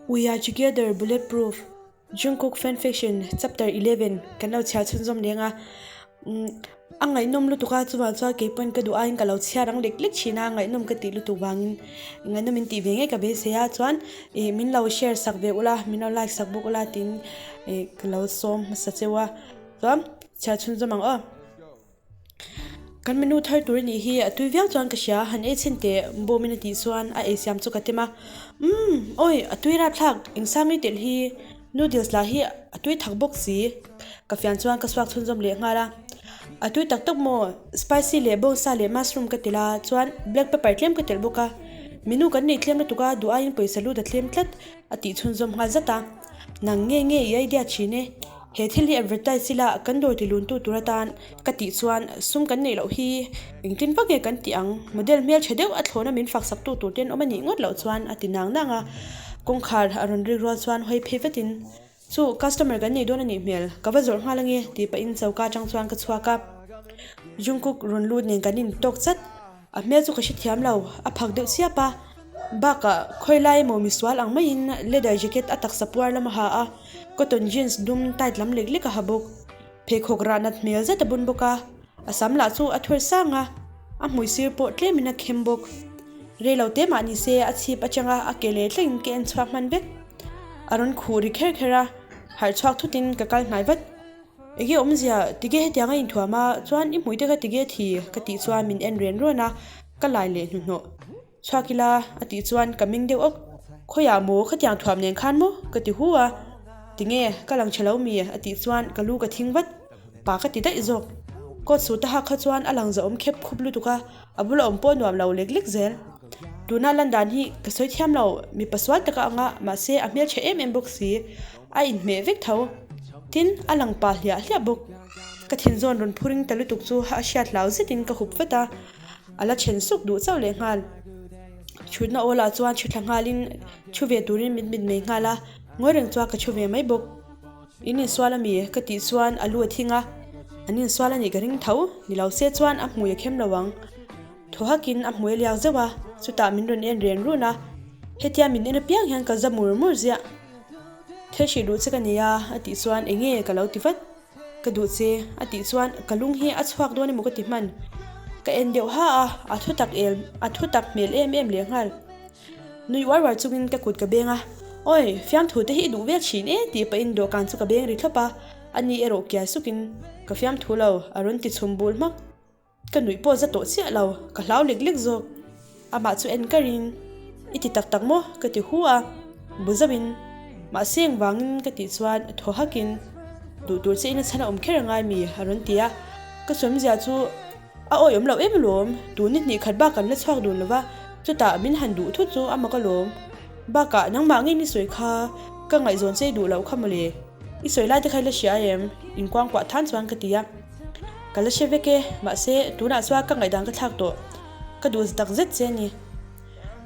We are together bulletproof Jungkook fanfiction chapter 11 kan lo chhiar chhunzawm leng a umm a ngaihnawm lutuk a chuvang chuan kei pawn ka duh aiin ka lo chhiar ang lek lek thin a ngaihnawm ka tih lutuk vangin ngaihnawm in tih ve ngei ka beisei a chuan ih min lo share sak ve ula min lo like sak bawk ula tiin ih ka lo sawm hmasa cheu a chuan chhiar chhunzawm ang aw. Kan menu thar tur anih hi a tui viau chuan ka hria, han ei chhin teh bawmin a tih chuan a ei siam chu ka tem a, umm awi a tui rapthlak engsan mai telh hi noodles lah hi a tui thak bawk si ka fian chuan ka suak chhunzawm leh nghal a, a tui tak tak maw spicy leh bawngsa leh mushroom ka telh a chuan black pepper tlem ka telh bawk a, menu kan nei tlem lutuk a duh aiin pawisa lut a tlem tlat a tih chhunzawm nghal zat a, nang nge nge i idea thin e. He thil hi advertise ila kan dawr ti luntu tur atan ka tih chuan sum kan neih loh hi engtin vak nge kan tih ang? Model hmeltha deuh a thlawna min fak sak tu tur ten awm a nih ngawt loh chuan a ti nang nang a, kawngkhar a rawn rik rual chuan hawi phei vetin Chu customer kan nei dawn a nih hmel, ka va zawrh nghal ange tih pahin choka atang chuan ka chhuak a, Jungkook rawn lut nen kan intawk chat. A hmel chu ka hrethiam lo, a phak deuh chiap a, bakah khawi lai emaw misual ang maiin leather jacket a taksa puar lam a ha a, cotton jeans dum tight lam lek lek a ha bawk. Pheikhawk rah nat hmel zet a bun bawk a, a sam lah chu a thur sang a, a hmui sir pawh tlemin a khem bawk. Rei lo te mah ni se a chhip atanga a ke leh thlengin ka en chhuak hman vek. A rawn khuh ri kher kher a, harh chhuak thutin ka kal hnai vat. Enge awmzia, tige hetiang a inthuam a, chuan i hmui te kha tige thi ka tih chuan min en ren rawn a, ka lai leh hnuhnawh. Chhuak ila a tih chuan ka meng deuh awk, khawiah maw khatiang thuam nen khan maw ka ti hu a, tinge ka lang tha lo mi a tih chuan ka lu ka thing vat, pa ka ti daih zawk. Coat suit a hak kha chuan a lang zahawm khep khup lutuk a, A bula awm pawh nuam lo lek lek zel. Tuna lan dan hi ka sawi thiam lo, mipa sual taka anga mahse a hmeltha em em bawk si, a inhmeh vek tho. Tin, a lang pa hliah hliah bawk. Ka thinzawn rawn phuring ta lutuk chu a hriat hlau zetin ka hup vat a, a la then suk duh chauh leh nghal. Chhutna aw lah chuan chhu thla nghalin chhu ve turin min mit mai nghal a, ngawi reng chuan ka chhu ve mai bawk. In insual a mi? Ka tih chuan a lu a thing a, an insual a nih ka ring tho, ni lo se chuan a hmui a khem lo ang. Thaw hakin a hmui a liak zeuh a, chutah min rawn en ren run a, hetia min en apiang hian ka za mur mur ziah. Thil hrih duh che ka nei a, a tih chuan eng nge ka lo ti vat. Ka duh che, a tih chuan ka lung hi a chhuak dawn emaw ka ti hman. Ka en deuh ha a, a thu tak el, a thu tak hmel em em lehnghal. Nui uar uar chungin ka kut ka beng a, Awi, fiamthu te hi i duh vel thin e tih pahin dawhkan chu ka beng ri thlawp a, ani erawh kiai sukin ka fiamthu lo a rawn ti chhum bul hmak. Ka nuih pawh za tawh chiah lo, ka hlau lek lek zawk. Amah chu en karin, I ti tak tak maw? ka ti hu a, bu zauhin, Mahse engvangin ka tih chuan thaw hakin, Duh tur che in a chhan a awm kher angai mi? a rawn ti a, ka sawmzia chu A awi awm loh em alawm, tun ni hnih khat bak kan la chhuak dun lova, chutah min han duh thut chu a mak alawm. Bakah nangmah ngei ni sawi kha ka ngaihzawn che i duh loh kha mawle, i sawi lai te kha i la hria em? Inkuangkuah than chuan ka ti a. Ka la hre vek e, mahse tunah chuan ka ngaihdan ka thlak tawh, ka duh tak zet che a ni.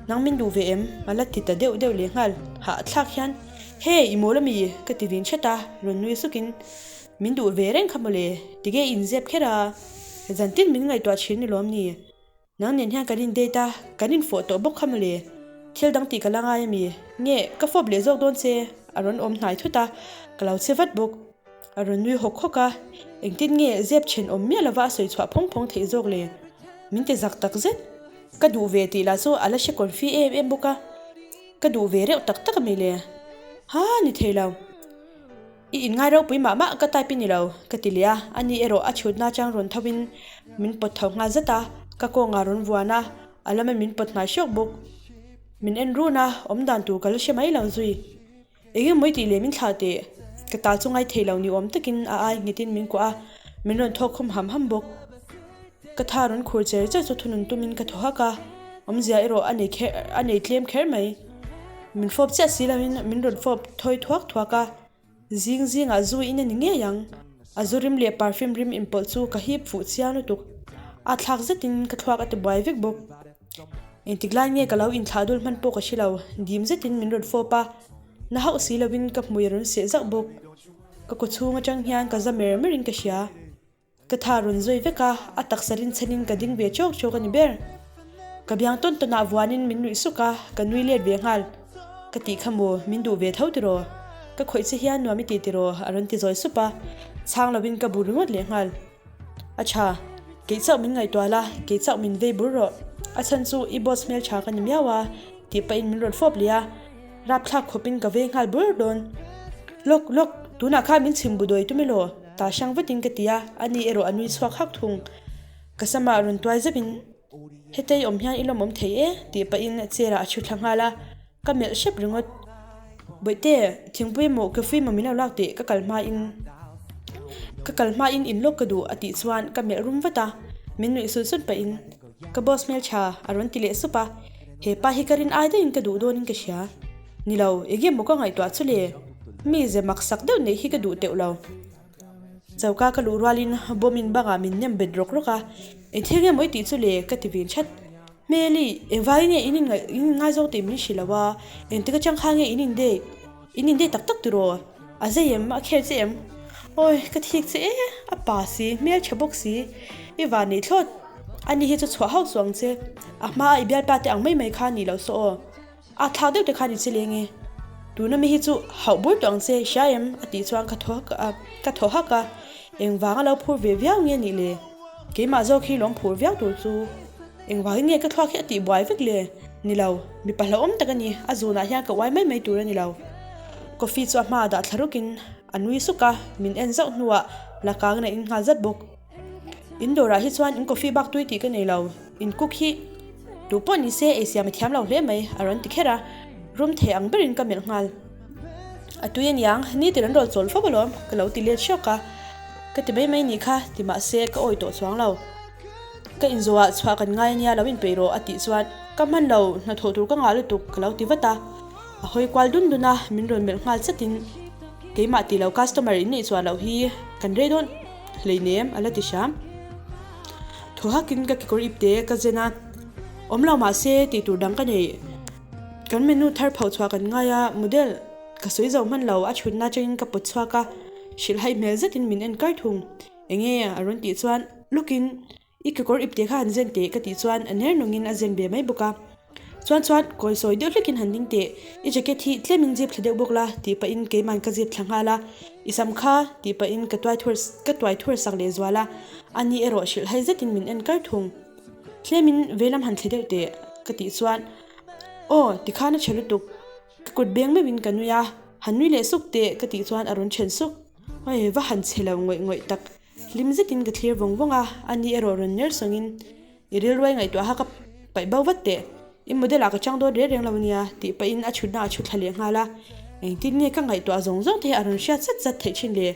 Nang min duh ve em? A la ti ta deuh deuh leh nghal, hahthlak hian, Hey, i mawl ami? ka ti vin hret a, rawn nui sukin. Min duh ve reng kha mawle, tige in zep kher a, zantin min ngaihtuah thin ni lawm ni? Nang nen hian kan in date a, kan in fawh tawh bawk kha mawle, thil dang tih ka la ngai ami? Nge, ka fawp leh zawk dawn che, a rawn awm hnai thut a, ka lo che vat bawk. A rawn nui hawk hawk a, engtin nge zep then awm miah lova a sawi chhuah phawng phawng theih zawk le? Min ti zak tak zet, ka duh ve tih lah chu a la hre confi em em bawk a, ka duh ve reuh tak tak ami le? Ha, ni thei lo. I inngai ropui mah mah ka type i ni lo, ka ti leh a, ani erawh a chhutna atang rawn tho in min pawt tho nghal zat a, ka kawngah rawn vuan a, a lama min pawt hnai hrawk bawk. Min en run a, awm dan tur ka la hre mai lo zui. Eng emaw i tih leh min thlah teh, ka ta chu ngai thei lo ni awm takin a ai nghet in min kuah a, min rawn thawk khum ham ham bawk. Ka tha rawn khur cher cher chu thunun tumin ka thaw hak a, awmzia erawh a nei kher a nei tlem kher mai. Min fawp chiah si loin min rawn fawp thawi thuak thuak a, zing zingah zu in a ni ngei ang. A zu rim leh perfume rim inpawlh chu ka hip fuh chiang lutuk. A thlak zetin ka thluak a ti buai vek bawk. Engtik lai nge ka lo inthlah dul hman pawh ka hre lo, dim zetin min rawn fawp a, na hauh si loin ka hmui a rawn seh zauh bawk. Ka kawchhung atang hian ka za mer merin ka hria. Ka tha rawn zawi vek a, a taksa rinchhanin ka ding ve chawk chawk a ni ber. Ka biang tawn tawnah vuanin min nuih suk a, ka nui let ve nghal. Ka tih kha maw, min duh ve tho tiraw? Ka khawih che hian nuam i ti tiraw? A rawn ti zawi sup a, chhang lovin ka bu ringawt leh nghal. A tha, kei chauh min ngaihtuah la, kei chauh min vei bur rawh. A chhan chu i boss hmeltha ka ni miau a, tih pahin min rawn fawp leh a, rapthlak khawpin ka vei nghal bur dawn. Lawk, lawk, tunah khan min chhim bu dawi tum elaw? Ta hrang vatin ka ti a, ani erawh a nui chhuak hak thung. Ka samah rawn tuai zeuhin. Hetei awm hian i lawmawm thei e tih pahin chair ah a thu thla nghal a, ka melh hrep ringawt. Bawihte, thingpui emaw coffee emaw min lo lak teh ka kal hmain ka kal hmain in lawk ka duh a tih chuan ka melh rum vat a, min nuih sut sut pahin ka boss hmeltha a rawn ti leh sup a, he pa hi ka rin ai daihin ka duh dawnin ka hria. Ni lo, enge maw ka ngaihtuah chu le? Mi ze maksak deuh neih hi ka duh teuh lo. Choka ka luh rualin bawmin bangah min nem bet rawk rawk a, Engthil nge maw i tih chu le? ka ti vin that. Hmeli, engvai nge in inngaizawng tih min hrilh lo a, engtik atang kha nge in indate? In indate tak tak tiraw? A zei em? A khel che em? Awi, ka thik che e, a pa si, hmel tha bawk si, i van nei thlawt. Ani hi chu chhuah hauh suh ang che, a hmaa i bialpa te ang mai mai kha nih loh saw aw. A thlak deuh te khan i che leng e. Tuna mi hi chu hauh bur tawh ang che, hria em? a tih chuan ka thaw hak a, ka thaw hak a. Engvanga lo phur ve viau nge nih le? Keimah zawk hi lawm phur viau tur chu. Engvangin nge ka thluak hi a tih buai vek le? Ni lo, mipa hlauhawm tak a ni, a zunah hian ka uai mai mai tur a ni lo. Coffee chu a hmaah dah thla rukin a nui suk a, min en zauh hnuah la kangin a in nghal zat bawk. In dawrah hi chuan in coffee bak tui tih ka nei lo, in cook hi tu pawh ni se ei siam a thiam lo hle mai a rawn ti kher a, room thei ang berin ka melh nghal. A tui aniang, nitin an rawn chawl fawp alawm ka lo ti let hrawk a, ka ti mai mai nih kha ti mah se ka awi tawh chuang lo. Ka inzawhah chhuah kan ngai ania lo inpeih rawh a tih chuan ka hman lo, hnathawh tur ka ngah lutuk ka lo ti vat a, a hawi kual dun dun a, min rawn melh nghal chatin keimah tih lo customer in neih chuan loh hi kan rei dawn. Hleinem a la ti hram. Thaw hakin ka kekawr ip te ka zen a, awm lo mah se tih tur dang ka nei. Kan menu thar phauh chhuah kan ngai a, model ka sawi zo hman lo, a chhutna atangin ka pawt chhuak a, hrilhhaih hmel zetin min en kar thung. Enge a rawn tih chuan lawkin I kekawr ipte kha han zen teh ka tih chuan a ner nungin a zen ve mai bawk a. Chuan chuan kawi sawi deuh hlekin han ding teh, i jacket hi tlemin zip thla deuh bawk la tih pahin keiman ka zip thla nghal a, i sam kha tih pahin ka tuai thur ka tuai thur sak leh zual a, ani erawh hrilh hai zetin min en kar thung. Tlemin veilam han thle deuh teh ka tih chuan aw tikhan a chhe lutuk, ka kut beng meuhin ka nui a, han nui leh suk teh ka tih chuan a rawn then suk. Awi va han chhe lo ngawih ngawih tak. Hlim zetin ka thlir vawng vawng a, ani erawh rawn ner sawngin, I rilruai ngaihtuaha ka paih bo vat teh, i model ah ka chang dawn reng reng lo ania, tih pahin a chhutna a chhu thla leh nghal a. Engtin nge ka ngaihtuah zawng zawng te hi a rawn hriat zat zat theih thin le?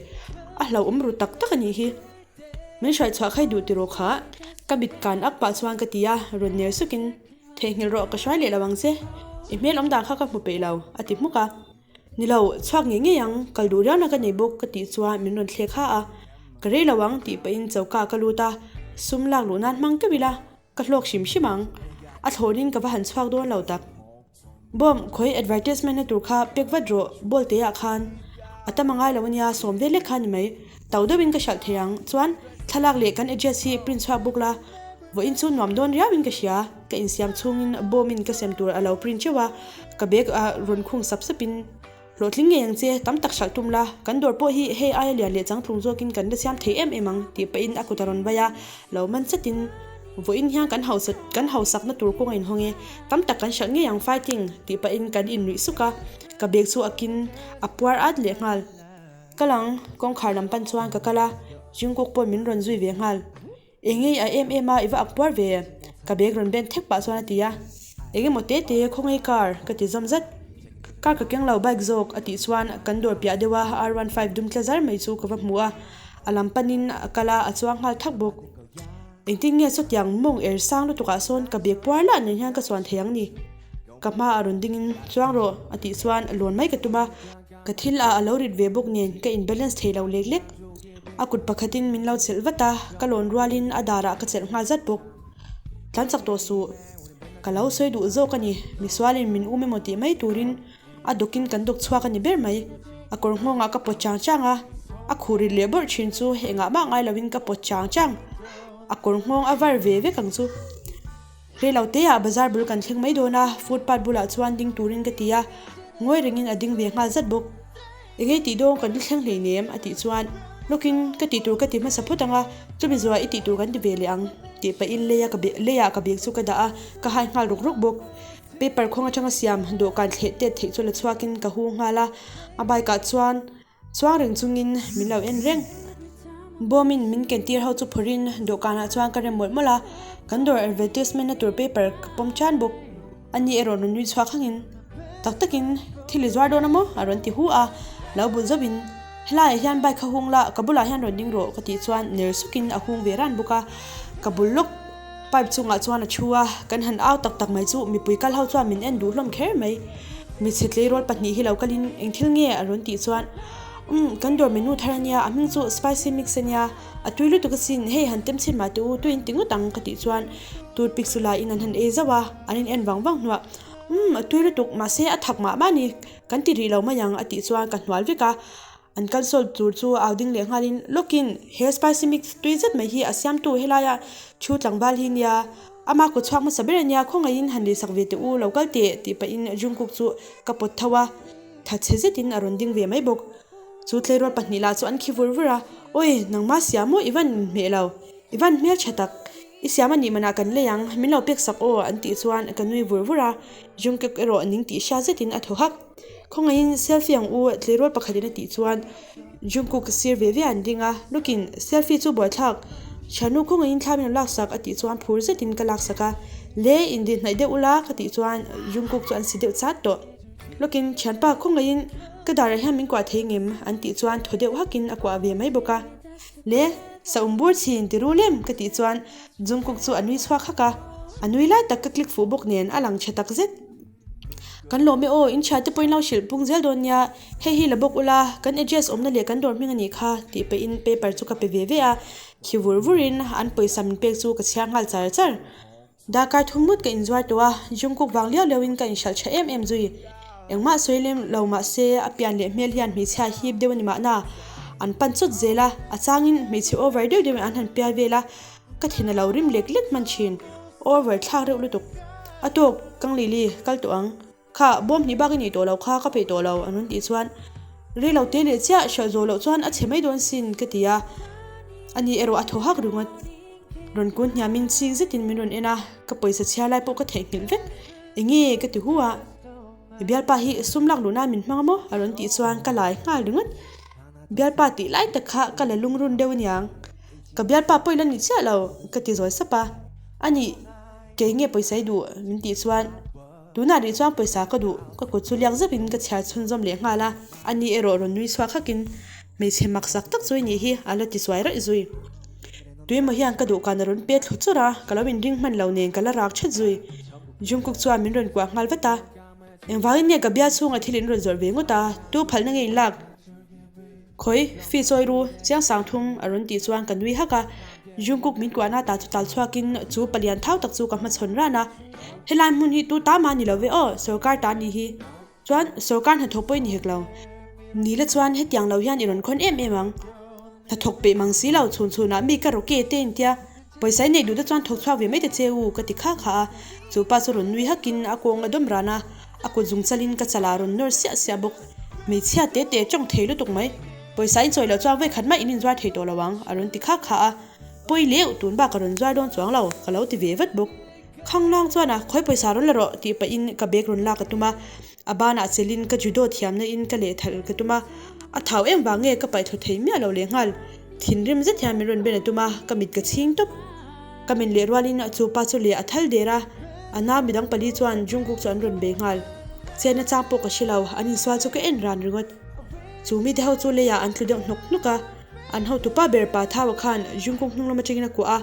A hlauhawm ru tak tak a nih hi. Min hruai chhuah khai duh tiraw kha? Ka mit kan ak pah chuan ka ti a, rawn ner sukin, Theihnghilh rawh ka hruai leh lo ang che, i hmel awm dan kha ka hmu peih lo, a ti hmuk a. Ni lo, chhuak ngei ngei ang, kal duh riau na ka nei bawk ka tih chuan min rawn thlek ha a, ka rei lo ang tih pahin choka ka lut a, sum lak luh nan hmang keuh ila, ka hlawk hrim hrim ang. A thlawnin ka va han chhuak dawn lo tak. Bawm, khawi advertisement na tur kha pek vat rawh, ball te ah khan. A tam a ngai lo ania, sawm vel lek kha ni mai. To deuhin ka hralh thei ang, chuan thlalak leh kan address hi print chhuak bawk la, vawiin chu nuam dawn riauin ka hria. Ka insiam chhungin bawmin ka sem tur a lo print teuh a, ka bag ah rawn khung sap sapin, Hlawhtling ngei ang che, tam tak hralh tum la, kan dawr pawh hi hei aia lian leh changtlung zawkin kan la siam thei em em ang, tih pahin a kut a rawn vai a, lo man chatin, Vawiin hian kan hausa kan hausakna tur kawng a inhawng e, tam tak kan hralh ngei ang fighting, tih pahin kan innuih suk a, ka bag chu a kin a puar at leh nghal. Kal ang, kawngkhar lam pan chuan ka kal a, Jungkook pawh min rawn zui ve nghal. Eng nge a em em a, i va ak puar ve? Ka bag rawn ben thek pah chuan a ti a. Eng emaw te te, khawngaih car? Ka ti zawm zat. Car ka keng lo, bike zawk, a tih chuan kan dawr piah deuh a R one five dum tla zar mai chu ka va hmu a. A lam panin a kal a, a chuang nghal thak bawk. Engtin nge sawtiang mawng er sang lutukah sawn ka bag puar lah nen hian ka chuan thei ang ni? Ka hma a rawn dingin, Chuang rawh, a tih chuan lawn mai ka tum a. Ka thil ah a lo rit ve bawk nen ka in balance thei lo lek lek. A kut pakhatin min lo chelh vat a, ka lawn rualin a darah ka chelh nghal zat bawk. Tlan chak tawh suh. Ka lo sawi duh zawk a ni, misualin min um emaw tih mai turin a dawkin kan dawk chhuak a ni ber mai. A kawr nghawngah ka pawt chang chang a, a khuh rit leh bawrh thin chu engah mah ngai lovin ka pawt chang chang. A kawr nghawng a var ve vek ang chu. Rei lo te ah bazar bul kan thleng mai dawn a, footpath bulah chuan ding turin ka ti a. Ngawi rengin a ding ve nghal zat bawk. Engei tih dawn kan thleng hleinem a tih chuan lawkin ka tih tur ka ti hmasa phawt ang a, chumi zuah i tih tur kan ti ve leh ang tih pahin leia ka leiah ka bag chu ka dah a, ka hai nghal ruk ruk bawk. Paper khawng atanga siam dawhkan thleh tet theih chu la chhuakin ka hung nghal a, a bike ah chuan chuang reng chungin min lo en reng. Bawmin min ken tir ho chu phawrhin dawhkanah chuan ka rem mawlh mawlh a, kan dawr advertisement na tur paper ka pawm tan bawk. Ani erawh rawn nui chhuak hangin, Tak takin, thil i zuar dawn a maw? a rawn ti hu a, lo bul zauhin, Helaiah hian bike kha hung la, ka bulah hian rawn ding rawh ka tih chuan ner sukin a hung ve ran bawk a, ka bul lawk pipe chungah chuan a thu a, kan han au tak tak mai chu mipui kal ho chuan min en duh hlawm kher mai. Michhe tleirawl pahnih hi lo kalin eng thil nge a rawn tih chuan, Umm, kan dawr menu thar ania, a hming chu spicy mix ania, A tui lutuk asin, hei han tem chhin mah teh u, tui in ti ngawt ang ka tih chuan toothpick chu la in an han ei zauh a, an in en vang vang hnuah umm a tui lutuk mahse a thak mah mah a ni, kan ti rih lo mai ang a tih chuan ka hnual vek a, an cancel tur chu au ding leh nghalin lawkin he spicy mix tui zet mai hi a siamtu helaia thu tlangval hi nia, ama kut chhuak hmasa ber ania khawngaihin han lihsak ve teh u lo kal teh tih pahin Jungkook chu ka pawt tho a, thatchhe zetin a rawn ding ve mai bawk. Chu tleirawl pahnih lah chu an khi vur vur a, Awi, nangma siam maw i van hmeh lo, i van hmel tha tak, i siam a nih manah kan lei ang, min lo pek sak aw an tih chuan ka nui vur vur a, Jungkook erawh ning tih hria zetin a thaw hak. Khawngaihin selfie ang u tleirawl pakhatin a tih chuan Jungkook sir ve ve an ding a, Lukin selfie chu buaithlak, thiannu khawngaihin thla min lo laksak a tih chuan phur zetin ka laksak a, Le indihnaih deuh ula ka tih chuan Jungkook chu an si deuh chat tawh. Lawkin thianpa khawngaihin ka darah hian min kuah thei ngem an tih chuan thaw deuh hakin a kuah ve mai bawk a. Le, sa um bur chhin ti ru lem ka tih chuan Jungkook chu a nui chhuak hak a, a nui lai tak ka click fuh bawk nen a lang tha tak zet. Kan lawm e aw, in thiante pawhin lo hrilh pung zel dawn nia, hei hi la bawk ula, kan address awmna leh kan dawr hming a nih kha tih pahin paper chu ka pe ve ve a, khi vur vurin an pawisa min pek chu ka chhiar nghal char char. Darkar thum ngawt ka inzuar tawh a, Jungkook vang liau liau in ka inhralh tha em em zui. Engmah sawi lem lo mah se a pian leh hmel hian hmeichhia hip deuh a ni mahna. An pan chawt zel a, a changin hmeichhe over deuh deuhin an han pial vel a, ka thin a lo rim lek lek hman thin. Over thlak reuh lutuk. A tawk, Kang Lili, kal tawh ang. Kha, bawm hnih bak i nih tawh lo kha, ka peih tawh lo, an rawn tih chuan rei lo te leh chiah hralh zawh loh chuan a chhe mai dawn sin ka ti a, ani erawh a thaw hak ringawt. Rawn kun hniamin chik zetin min rawn en a, ka pawisa chhiar lai pawh ka theihnghilh vek. Enge ka ti hu a, I bialpa hi sum lak luh nan min hmang a maw? a rawn tih chuan ka lai nghal ringawt. Bialpa tih lai tak kha ka la lungrun deuh aniang. Ka bialpa pawh i la ni chiah lo ka ti zawi sap a, anih kei nge pawisa i duh min tih chuan. Tunah rih chuan pawisa ka duh, ka kut chu liak zeuhin ka chhiar chhunzawm leh nghal a, ani erawh rawn nui chhuak hakin, Hmeichhe maksak tak chu i nih hi, a la ti suai raih zui. Tuimaw hian ka duhkan a rawn pe thlu churh a, ka lo inring hman lo nen ka la rak that zui. Jungkook chuan min rawn kuah nghal vat a, Engvangin nge ka bial chhunga thil in rawn zawrh ve ngawt a, tu phalna nge in lak? Khawi, fee chawi ru, chiang sang thung a rawn tih chuan ka nui hak a, Jungkook min kuahna ta chu tal chhuakin chu palian thau tak chu ka hmachhawn ran a, Helai hmun hi tu ta mah ni lo ve aw, sawrkar ta ni hi. Chuan sawrkar hnathawk pawh i ni hek lo. Ni la chuan hetiang lo hian i rawn khawn em em ang. Hnathawk peih mang si lo, chhun chhunah mi ka rawke te intia. Pawisa i neih duh te chuan thawk chhuak ve mai ta che u, ka ti kha kha a. Chu pa chu rawn nui hakin a kawng a dawm ran a, a kut zung chalin ka chalah a rawn nawr siah siah bawk. Hmeichhia te te tawng thei lutuk mai. Pawisa in chawi loh chuan vawikhat mah in inzuar thei tawh lo ang, a rawn ti kha kha a. Pawi leuh, tun bak a rawn zuar dawn chuang lo, ka lo ti ve vat bawk. Khanglang chuan a, Khawi pawisa rawn la rawh, tih pahin ka bag rawn lak a tum a. A banah chelin ka judo thiamna in ka lehthal ka tum a, a thau em vang nge ka paihthlu thei miah lo lehnghal. Thinrim zet hian min rawn ben a tum a, ka mit ka chhing tawp. Ka men leh rualin chu pa chu leh a thal der a, a nau midang pali chuan Jungkook chu an rawn bei nghal. Chenna chang pawh ka hre lo, an insual chu ka en ran ringawt. Chu mite ho chu leiah an tlu deuh hnawk hnawk a, an hotupa ber pa Thaua khan Jungkook hnung lam atangin a kuah a,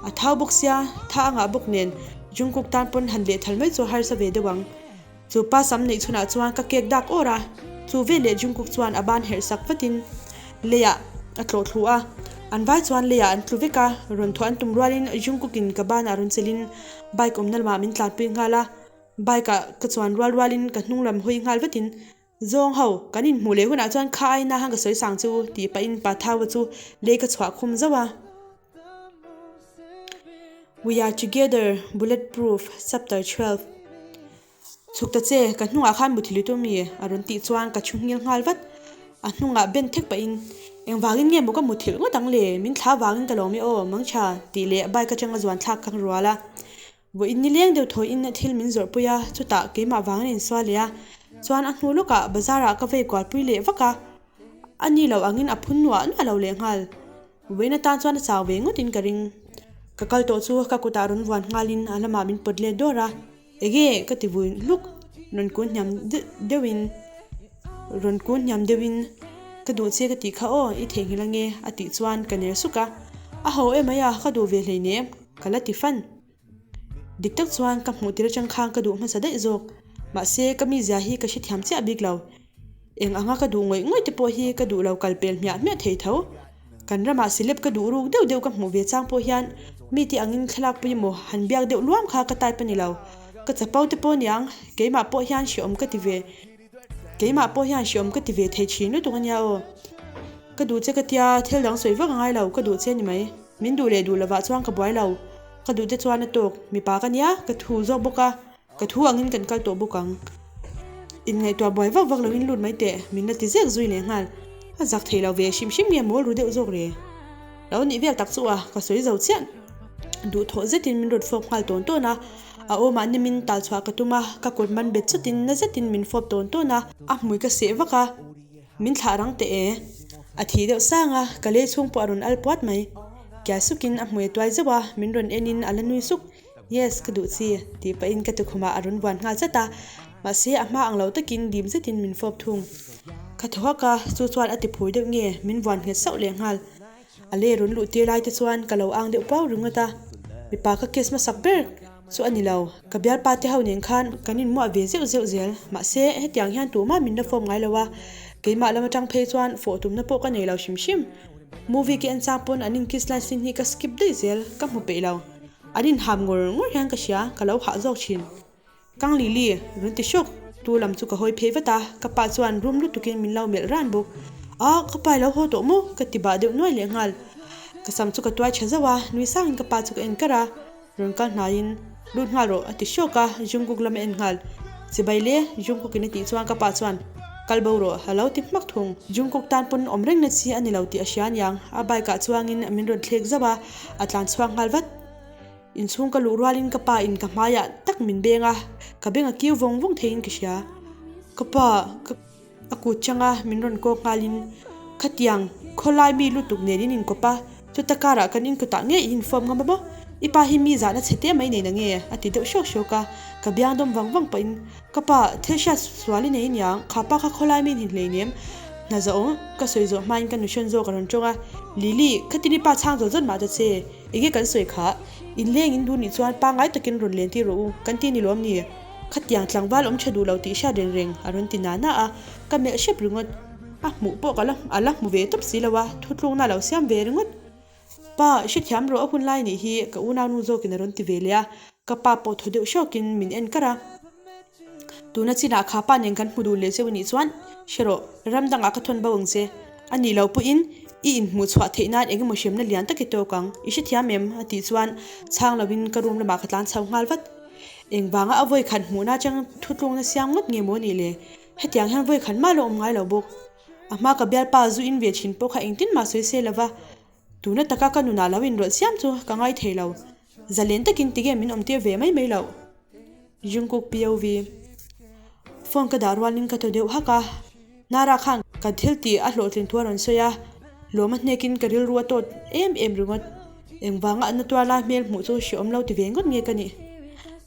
a thau bawk sia, tha a ngah bawk nen Jungkook tan pawn han lehthal mai chu a harsa ve deuh ang. Chu pa sam neih chhunah chuan ka kek dak awr a, chu veleh Jungkook chuan a ban herh sak vatin leiah a tlawh thlu a, an vai chuan leiah an tlu vek a, rawn thawh an tum rualin Jungkook in ka banah rawn chelhin bike awmna lamah min tlanpui nghal a, bike ah ka chuan rual rualin ka hnung lam hawi nghal vatin Zawng ho, kan inhmuh leh hunah chuan kha aina han ka sawi sang chu tih pahin pa Thaua chu lei ka chhuah khum zauh a. We are together, Bulletproof, Chapter 12. Chhuk ta che, ka hnungah khan muthilh i tum mi? a rawn tih chuan ka thu nghil nghal vat. A hnungah ben thek pahin, Engvangin nge maw ka muthilh ngawt ang le? Min thla vangin ka lawm e aw, Mangtha, tih leh bike atanga zuan thlak ka rual a. Vawiin ni leng deuh thawiin thil min zawrh pui a, chutah keimah vangin a insual leh a. Chuan a hnu lawkah bazar ah ka vei kual pui leh vak a, a ni lo angin a phun nuah nuah lo leh nghal. Vawiin atan chuan a chau ve ngawtin ka ring. Ka kal tawh chu ka kutah rawn vuan nghalin a lamah min pawt let dawr a, Enge ka ti vui hluk, rawn kun hniam deuhin rawn kun hniam deuhin ka duh che ka tih kha aw i theihnghilh ange a tih chuan ka ner suk a, a ho emai a ka duh ve hleinem. Ka la ti fan. Dik tak chuan ka hmuh tir atang khan ka duh hmasa daih zawk. Mahse, ka mizia hi ka hrethiam chiah bik lo. Eng anga ka duh ngawih ngawih te pawh hi ka duh lo kal pel hmiah hmiah thei tho. Kan ramah celeb ka duh ruk deuh deuh ka hmuh ve chang pawh hian mite angin thlalak pui emaw han biak deuh luam kha ka type a ni lo. Ka chapo te pawh niang, keimah pawh hian hreawm ka ti ve. Keimah pawh hian hreawm ka ti ve thei thin lutuk a nia aw. Ka duh che ka tia, thil dang sawi vak a ngai lo, ka duh che a ni mai. Min duh leh duh lovah chuan ka buai lo. Ka duh te chuan a tawk. Mipa ka nia, ka thu zawk bawk a, ka thu angin kan kal tawh bawk ang. Inngaihtuah buai vak vak loin lut mai teh, min la ti zek zui leh nghal. A zak thei lo ve hrim hrim nge mawl ru deuh zawk re. Lo nih vel tak chu a, ka sawi zo chiah. Duhthawh zetin min rawn fawp nghal tawn tawn a, a awmah nimin tal chhuah ka tum a, ka kut man bet chutin na zetin min fawp tawn tawn a, a hmui ka seh vak a. Min thlah rang teh e. A thi deuh sang a, ka lei chhung pawh a rawn al puat mai. Kia sukin a hmui a tuai zeuh a, min rawn enin a la nui suk. Yes, ka duh chi, tih pahin ka tukhumah a rawn vuan nghal zat a. Mahse, a hma ang lo takin dim zetin min fawp thung. Ka thaw hak a, chu chuan a ti phur deuh nge, min vuan nghet sauh leh nghal. A lei rawn luh tir lai te chuan ka lo ang deuh pau ringawt a, mipa ka kiss hmasak ber chu a ni lo. Ka bialpa te ho nen khan kan inmuah ve zeuh zeuh zel, mahse hetiang hian tumah min la fawm ngai lo a, keimah lam atang phei chuan fawh tumna pawh ka nei lo hrim hrim. Movie ka en chang pawn an in kiss lai scene hi ka skip daih zel, ka hmu peih lo. An inham ngawr ngawr hian ka hria, ka lo hah zawk thin. Kang Lily, rawn ti hrawk tu lam chu ka hawi phei vat a, ka pa chuan rum lutukin min lo melh ran bawk. A, ka pa i lo haw tawh maw? Ka ti bah deuh nuai leh nghal. Ka sam chu ka tuai tha zauh a, nui sangin ka pa chu ka en kar a, rawn kal hnaiin, Lut nghal rawh, a ti hrawk a, Jungkook lam a en nghal. Chibai le, Jungkook in a tih chuan ka pa chuan, Kal bo rawh, a lo ti hmak thung. Jungkook tan pawn awm reng na chi a ni lo tih a hria aniang, a bike ah chuangin min rawn thlek zauh a, a tlan chhuak nghal vat. Inchhung ka luh rualin ka pa in ka hmaiah tak min beng a, ka beng a kiu vawng vawng theiin ka hria. Ka pa, ka a kut changa min rawn kawk nghalin, Khatiang, khawlai mi lutuk nen in inkawp a, chuta karah kan inkawtah ngei i infawm ngam a maw? I pa hi mi zahna chhe te mai nei na nge? a ti deuh hrawk hrawk a, ka biang dawm vang vang pahin, Ka pa, thil hriat sual i nei aniang, kha pa kha khawlai mi ni hleinem, hna zahawm ka sawi zawh hmain ka nuhrawn zawk a rawn tawng a, Lily, khatin i pa chhang zawt zawt mah ta che. Enge kan sawi kha? Inleng in duh nih chuan pangngai takin rawn len tir rawh u, kan ti ni lawm ni? Khatiang tlangval awm tha duh lo tih hriat reng reng a rawn ti na na a, ka melh hrep ringawt. A hmuh pawh ka la a la hmu ve tawp si lo a, thutlukna a lo siam ve ringawt. Pa, i hrethiam rawh a hun lai nih hi ka unaunu zawkin a rawn ti ve leh a, ka pa pawh thaw deuh hrawkin min en kar a. Tuna chinah kha pa nen kan hmu duh leh cheu nih chuan hre rawh, ram dangah ka thawn bo ang che. A nih loh pawhin i inhmuh chhuah theih nan eng emaw hremna lian tak i tawk ang, i hrethiam em? a tih chuan chhang lovin ka room lamah ka tlan chho nghal vat. Engvanga a vawi khat hmuhna atang thutlukna siam ngawt nge maw nih le? Hetiang hian vawi khat mah la awm ngai lo bawk. A hma ka bialpa zu in ve thin pawh kha engtin mah sawi se lova, tuna taka ka nunah lo inrawlh siam chu ka ngai thei lo. Zalen takin tige min awmtir ve mai mai loh. Jungkook POV. Phone ka dah rualin ka thaw deuh hak a, Nara khan kan thil tih a hlawhtlin thu a rawn sawi a, lawm a hnekin ka rilru a tawt em em ringawt. Engvanga an na tuar lai hmel hmuh chu hrehawm lo ti ve ngawt nge ka nih?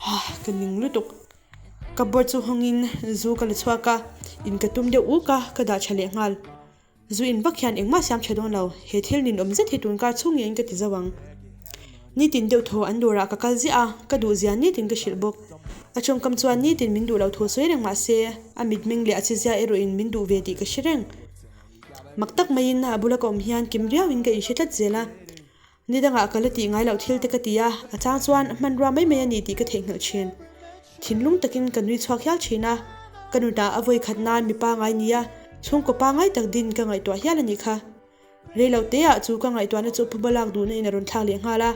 Hah, ka ning lutuk. Cupboard chu hawngin zu ka la chhuak a, in ka tum deuh uk a, ka dah tha leh nghal. Zu in vak hian engmah siam tha dawn lo, he thil ninawm zet hi tunkar chhung ngeiin ka ti zo ang. Nitin deuh thaw an dawrah ka kal ziah a, ka duh zia nitin ka hrilh bawk. A tawngkam chuan nitin min duh lo thu sawi reng mah se, a mitmeng leh a chizia erawhin min duh ve tih ka hre reng. Mak tak maiin a bula ka awm hian kim riauin ka inhre tlat zel a. Ni dangah ka la tih ngai loh thil te ka ti a, a chang chuan hmanrua mai mai a ni tih ka theihnghilh thin. Thinlung takin ka nui chhuak hial thin a, ka nutah a vawi khat nan mi pangai nia, chhungkaw pangai tak din ka ngaihtuah hial a nih kha. Rei lo teah chu ka ngaihtuahna chu phuba lak duhna in a rawn thlak leh nghal a,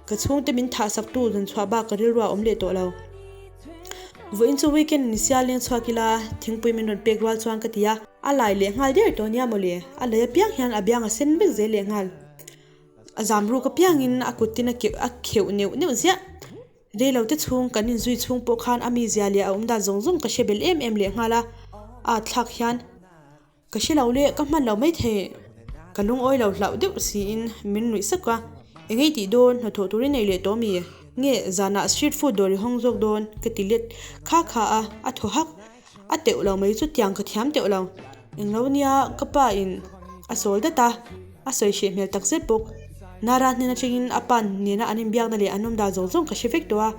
ka chhungte min thah sak tu zawn chhuah bak ka rilru a awm leh tawh lo. Vawiin chu weekend ni sia leng chhuak ila thingpui min rawn pek rual chuan ka ti a. A lai leh nghal der tawh nia mawle, a lei apiang hian a biang a sen vek zel leh nghal. A zam ruk apiangin a kut tin a keuh a kheuh neuh neuh ziah. Reilo te chhung kan inzui chhung pawh khan a mizia leh a awmdan zawng zawng ka hre bel em em leh nghal a, a thlak hian ka hre lo leh ka hman lo maithei. Ka lungawi lo hlauh deuh siin min nuih sak a, eng ei tih dawn hnathawh turin nei leh tawh mi? Nge zanah street food dawr i hawng zawk dawn? ka ti let kha kha a, a thaw hak. A teuh lo mai chu tiang ka thiam teuh lo. Englo nia ka pa in a sawl dat a, a sawi hreh hmel tak zet bawk. Nara hnen atangin a pa nena an inbiakna leh an awmdan zawng zawng ka hre vek tawh a,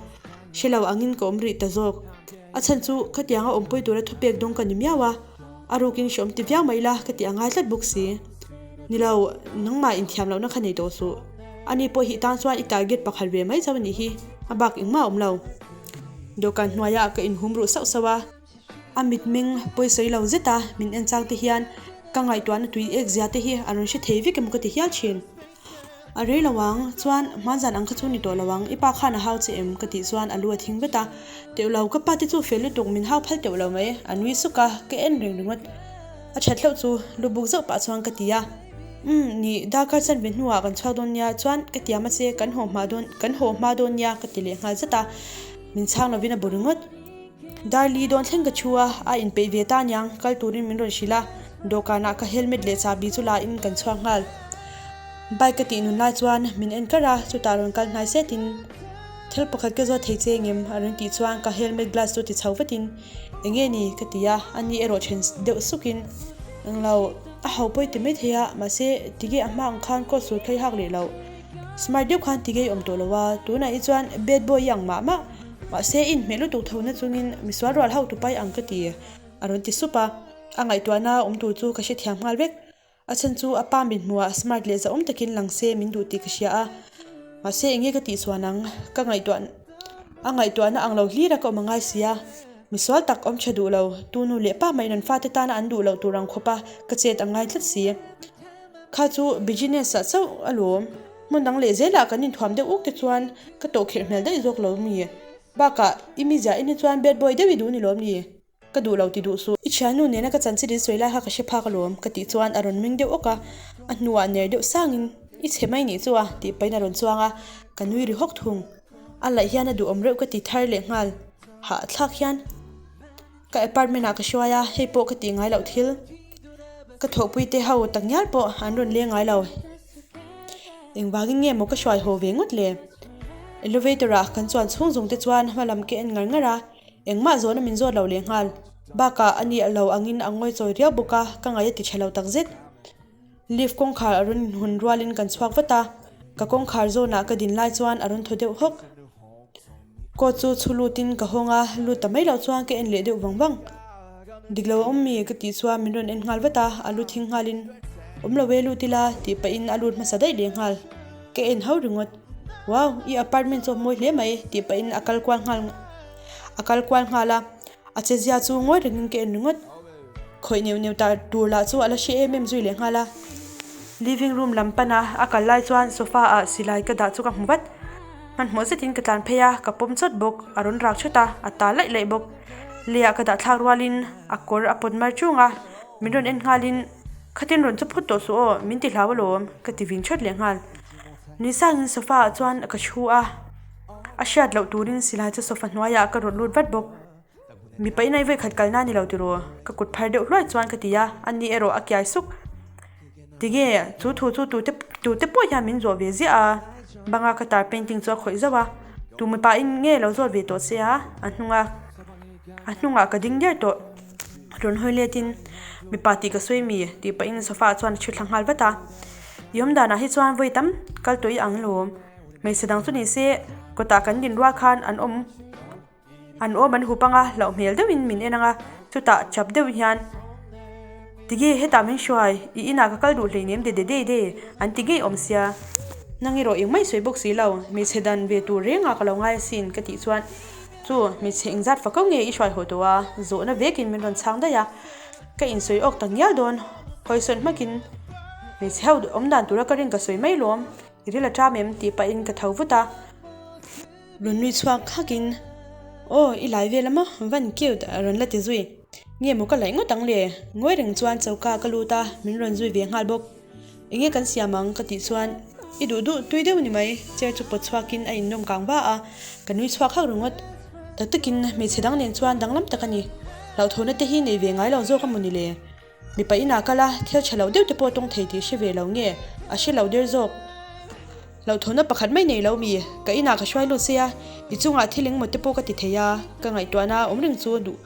hre lo angin ka awm rih ta zawk. A chhan chu khatianga awmpui tura thupek dawng ka ni miau a, a rukin hreawm ti viau mai ila ka tih a ngai tlat bawk si. Ni lo, nangmah inthiam lohna kha nei tawh suh. Ani pawh hi tan chuan i target pakhat ve mai chauh a nih hi, a bak engmah a awm lo. Dawhkan hnuaiah ka inhum ruh sauh sauh a, a mitmeng pawisawi lo zeta min en chang te hian ka ngaihtuahna tui ek zia te hi a rawn hre thei vek emaw ka ti hial thin. A rei lo ang, chuan hmanzan ang kha chu ni tawh lo ang, i pa khan a hau che em? ka tih chuan a lu a thing vet a, teuh lo, ka pa te chu fel lutuk min hau phal teuh lo mai, a nui suk a, ka en reng ringawt. A that hlauh chu lu buk zauh pah chuan ka ti a, Umm, ni, darkar chanve hnuah kan chhuak dawn nia, chuan ka tiam a che, kan haw hma dawn, kan haw hma dawn nia ka ti leh nghal zat a, min chhang lovin a bu ringawt. Darli dawn thleng ka thu a, a inpeih ve ta aniang, kal turin min rawn hrilh a, dawhkanah ka helmet leh chahbi chu la in kan chhuak nghal. Bike ka tih nun lai chuan min en kar a, chutah rawn kal hnai setin thil pakhat ka zawt thei che engem a rawn tih chuan ka helmet glass chu ti chho vatin enge ni ka ti a, ani erawh then deuh sukin englo a ho pawi ti mai thei a, mahse tige a hma ang khan coat suit kha i hak leh loh, smart deuh khan tige i awm tawh lo a, tunah hi chuan bad boy i ang mah mah, mahse i inhmeh lutuk tho na chungin misual rual ho tupai ang ka ti a rawn ti sup a, a ngaihtuahna awm tur chu ka hrethiam nghal vek. A chhan chu a pa min hmuh ah smart leh zahawm takin lang se min duh tih ka hria a, mahse eng nge ka tih chuan ang? Ka ngaihtuah a ngaihtuahna ang lo hlir a ka awm a ngai si a, misual tak awm tha duh lo, tu nu leh pa mah in an fate tana an duh loh tur ang khawp a ka chet a ngai tlat si. Kha chu business ah chauh alawm, hmun dang leh zelah kan inthuam deuh uk te chuan ka tawhkhirh hmel daih zawk lo mi? Bakah i mizia en hi chuan bad boy deuh i duh ni lawm ni? Ka duh lo ti duh suh. I thiannu nena ka chanchin in sawi lai kha ka hre phak alawm, ka tih chuan a rawn meng deuh awk a, a hnuah ner deuh sangin, I chhe mai nih chu a, tih pahin a rawn chuang a, ka nui ri hawk thung. A laih hian a duhawm reuh ka ti thar leh nghal, hahthlak hian ka apartment ah ka hruai a, hei pawh ka tih ngai loh thil. Ka thawhpui te ho tak ngial pawh an rawn leng ngai lo. Engvangin nge maw ka hruai haw ve ngawt le? Elevator ah kan chuan chhung zawng te chuan hma lam ka en ngar ngar a, Engmah zawhna min zawt lo leh nghal. Bakah a nih lo angin a ngawi chawi riau bawk a, ka ngaih a ti tha lo takzet. Lift kawngkhar a rawn inhawn rualin kan chhuak vat a, ka kawngkhar zawnah ka din lai chuan a rawn thaw deuh hawk. Coat chu chhu lutin ka hawng a, lut ta mai loh chuan ka en leh deuh vang vang. Dik lo a awm mi? ka tih chuan min rawn en nghal vat a, a lu thing nghalin, Awm lo e lut ila tih pahin a lut hmasa daih leh nghal. Ka en ho ringawt. Wow, i apartment chu a mawi hle mai tih pahin a kal kual nghal a kal kual nghal a, a che zia chu ngawi rengin ka en ringawt. Khawih neuh neuh ta tur lah chu a la hre em em zui leh nghal a. Living room lam pana a kal lai chuan sofa ah silai ka dah chu ka hmu vat. Hmanhmawh zetin ka tlan phei a, ka pawm chawt bawk, a rawn rak thut a, a ta laih laih bawk. Leiah ka dah thlak rualin a kawr a pawt mar chung a, min rawn en nghalin Khatin rawn chu phut tawh suh aw, min ti hlau alawm, ka ti vin thawt leh nghal. Nui sangin sofa ah chuan ka thu a, a hriat loh turin silai chu sofa hnuaiah ka rawn lut vat bawk. Mipa in ai vawikhat kalna a ni lo tiraw? Ka kut phar deuh hluai chuan ka ti a, ani erawh a kiai suk. Tinge chu thu chu tute tute pawh hian min zawh ve ziah a, banga ka tar painting chu a khawih zauh a, tu mipa in nge lo zawt ve tawh che a, a hnunga a hnungah ka ding der tawh. Rawn hawi letin mipa tih ka sawi mi tih pahin sofa ah chuan a thu thla nghal vat a, i awm danah hi chuan vawi tam kal tawh i ang lawm, hmeichhe dang chu ni se kawtah kan din rual khan an awm an awm an hup anga hlauh hmel deuhin min en anga chutah chap deuh hian tige hetah min hruai i inah ka kal duh hleinem de de de de an ti ngei awm sia nang erawh engmah i sawi bawk si lo hmeichhe dan ve tur rengah ka lo ngai asin ka tih chuan. Chu, hmeichhe engzat fako nge i hruai haw tawh a? Zawhna vekin min rawn chhang daih a, ka insawi awk tak ngial dawn. Hawisawn hmakin hmeichhe ho awm dan tura ka rin ka sawi mai lawm, i ril a ṭam em? tih pahin ka tho vut a. Rawn nui chhuak hakin. Aw, i lai vel a maw? Van cute a rawn la ti zui. Nge maw ka laih ngawt ang le? Ngawi reng chuan choka ka lut a, min rawn zui ve nghal bawk. Enge kan siam ang? Ka tih chuan, I duh duh tui deuh ni mai, chair chu pawt chhuakin a innawm kang va a, ka nui chhuak hak ringawt. Tak takin hmeichhe dang nen chuan danglam tak a ni. Hlauhthawhna te hi nei ve ngai lo zawk a maw ni le? Mipa inah kal a, thil tha lo deuh te pawh tawng thei tih hre ve lo nge? A hre lo der zawk. Hlauhthawhna pakhat mai nei lo mi? Ka inah ka hruai lut sia, i chungah thil engmaw te pawh ka ti thei a, ka ngaihtuahna awm reng chu duh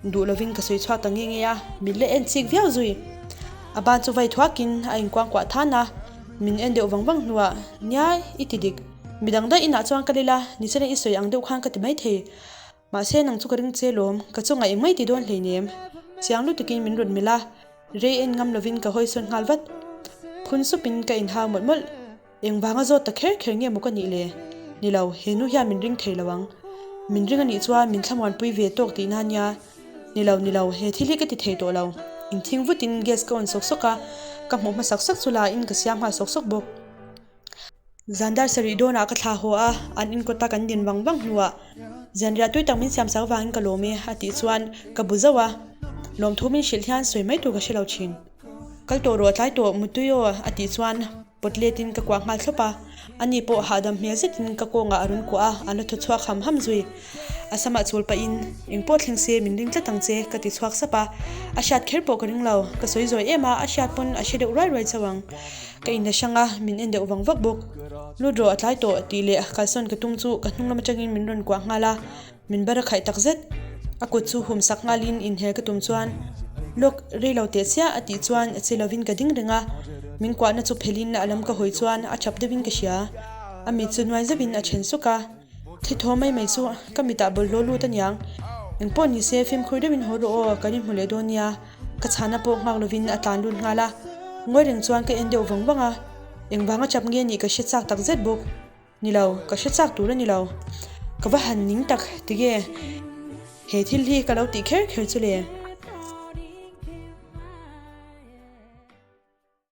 duh lovin ka sawi chhuak ta nge nge a, min la en chik viau zui. A ban chu vai thuakin a inkuangkuah than a, min en deuh vang vang hnuah, Nia, i ti dik. Midang daih inah chuan ka lil a, nichina i sawi ang deuh khan ka ti maithei. Mahse nang chu ka ring che lawm, ka chu ngaih mai ti dawn hleinem. Chiang lutukin min rawn melh a, rei en ngam lovin ka hawi sawn nghal vat. Phun supin ka inhau mawlh mawlh. Engvanga zawt ta kher kher nge maw ka nih le? Ni lo, he nu hian min ring thei lo ang. Min ring anih chuan min thlamuanpui ve tawk tihna ania. Ni lo, ni lo, he thil hi ka ti thei tawh lo. Inthing vutin gas ka on sawk sawk a, ka hmuh hmasak sak chu la in ka siam nghal sawk sawk bawk. Zandar sarih dawnah ka thla haw a, an inkawta kan din vang vang hnuah zanriah tui tak min siam sak vangin ka lawm e a tih chuan ka bu zauh a, lawmthu min hrilh hian sawi mai tur ka hre lo thin. Kal tawh rawh tlai tawh mutui aw a tih chuan pawt letin ka kuah nghal thlawp a, ani pawh hahdam hmel zetin ka kawngah a rawn kuah a, an la thaw chhuak ham ham zui. A samah chul pahin, Engpawh thleng se min ring tlat ang che ka ti chhuak sap a, a hriat kher pawh ka ring lo, ka sawi zawi em a, a hriat pawn a hre deuh ruai ruai chauh ang. Ka inla hrang a, min en deuh vang vak bawk. Lut rawh a tlai tawh tih leh kalsawn ka tum chu ka hnung lam atangin min rawn kuah nghal a, min bar a khaih tak zet. A kut chu hum sak nghalin inhel ka tum chuan Lawk rei lo teh chiah a tih chuan che lovin ka ding reng a, min kuahna chu phelhin a lam ka hawi chuan a thap deuhin ka hria. A mit chu nuai zauhin a then suk a. Thi thaw mai mai chu ka mitah bawlhhlawh lut aniang. Engpawh ni se fimkhur deuhin haw rawh aw, kan inhmu leh dawn nia. Ka chhana pawh nghak lovin a tlan lut nghal a, ngawi reng chuan ka en deuh vang vang a, engvanga chap nge nih ka hre chak tak zet bawk. Ni lo, ka hre chak tur a ni lo. Ka va han ning tak tige he thil hi ka lo tih kher kher chu le.